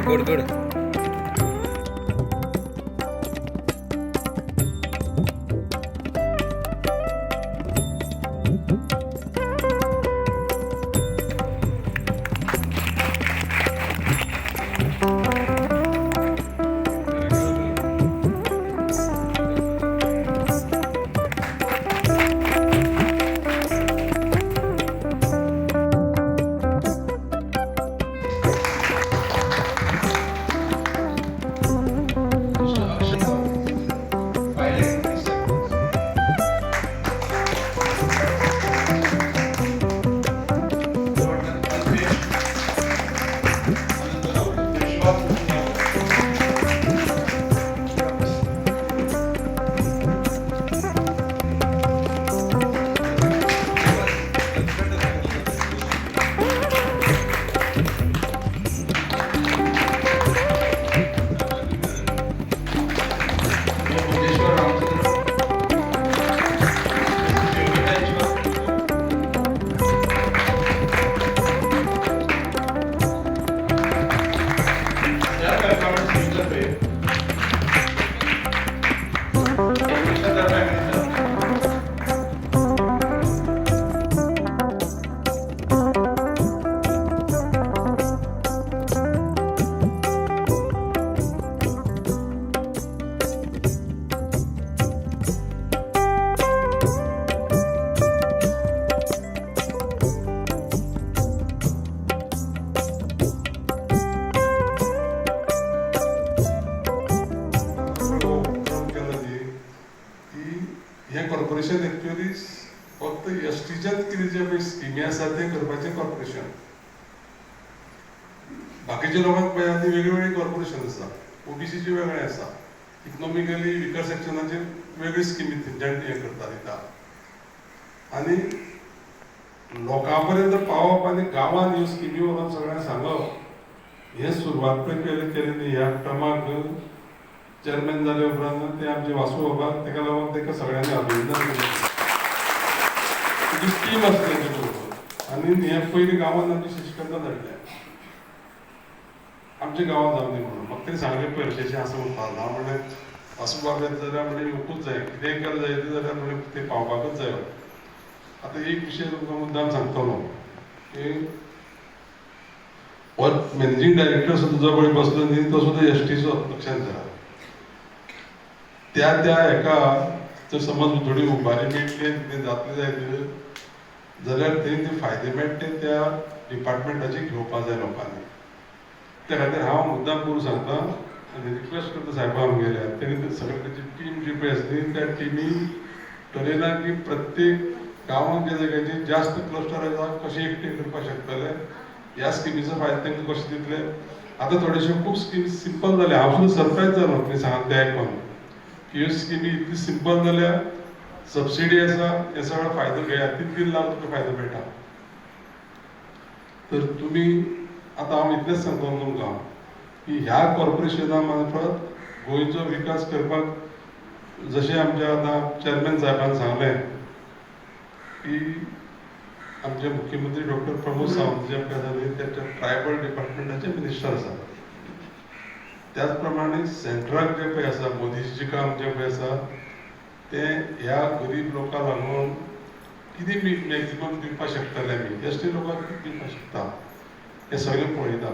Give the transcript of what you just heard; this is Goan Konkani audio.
Good good. उपक्रम केला न्ही की हें कॉर्पोरेशन एक्चुअली फक्त एसटीच्याच कितें जे पळय स्किमी आसा तें करपाचें कॉर्पोरेशन. बाकीच्या लोकांक पळय आतां वेगळी वेगळी कॉर्पोरेशन आसा, ओबीसीचे वेगळें आसा, इकनॉमिकली विकर सेक्शनाचे वेगळी स्किमी थंयच्यान हें करता दिता आनी लोकां पर्यंत पावप आनी गांवांत ह्यो स्किमी व्हरोन सगळ्यांक सांगप हें सुरवात पळय केलें केलें न्ही. ह्या टर्माक चेअरमॅन जाले उपरांत ते आमचे वासू बाबा तेका लागून ताका सगळ्यांनी अभिनंदन केलें. ताची टीम आसा तेंचे बरोबर आनी हें पयलीं गांवांत आमचे शशिकांतान धाडलें आमच्या गांवांत जावं दी म्हणून. म्हाका तेणी सांगलें पयर अशें अशें आसा म्हणपाक. हांव म्हणलें वासू बाब येता जाल्यार म्हणलें येवकूच जाय, कितेंय केलें जायत जाल्यार म्हणलें तें पावपाकूच जायो. आतां एक विशय तुमकां मुद्दाम सांगतलो की हो मॅनेजींग डायरेक्टर सुद्दां जो पळय बसलो न्ही तो सुद्दां एसटीचो, लक्षांत धरा. त्या त्या हेका जर समज थोडी उबारी मेळटली कितें जातलें जायत जाल्यार थंय ते फायदे मेळटा ते त्या डिपार्टमेंटाचे घेवपा जाय लोकांनी. त्या खातीर हांव मुद्दाम करून सांगता आनी रिक्वेस्ट करता सायबा आमगेल्या तेणी सगळे ताची टीम जी पळय आसा न्ही त्या टिमी ठरयलां की प्रत्येक गांवांत ज्या जाग्याचेर जास्त क्लस्टर आसा कशें एकटें करपाक शकतले, ह्या स्किमीचो फायदो तांकां कशें दितले. आतां थोडेश्यो खूब स्किमी सिंपल जाल्या. हांव सुद्दां सरप्रायज जालो तुमी सांगता तें आयकोन की ह्यो स्किमी इतली सिंपल जाल्या, सबसिडी आसा, हे सगळो फायदो घेयात, 3-3 लाख तुका फायदो मेळटा. तर तुमी आतां हांव इतलेंच सांगतलो तुमकां की ह्या कॉर्पोरेशना मार्फत गोंयचो विकास करपाक जशें आमच्या आतां चेअरमॅन साहेबान सांगलें की आमचे मुख्यमंत्री डॉक्टर प्रमोद सावंत जे आमकां आसा न्ही ते ट्रायबल डिपार्टमेंटाचे मिनिस्टर आसा. त्याच प्रमाणे सेंट्राक जें पळय आसा मोदीचें काम जें पळय आसा तें ह्या गरीब लोकांक लागून कितें मॅक्झिमम दिवपाक शकतले आमी, एस टी लोकांक कितें दिवपाक शकता हें सगळें पळयता.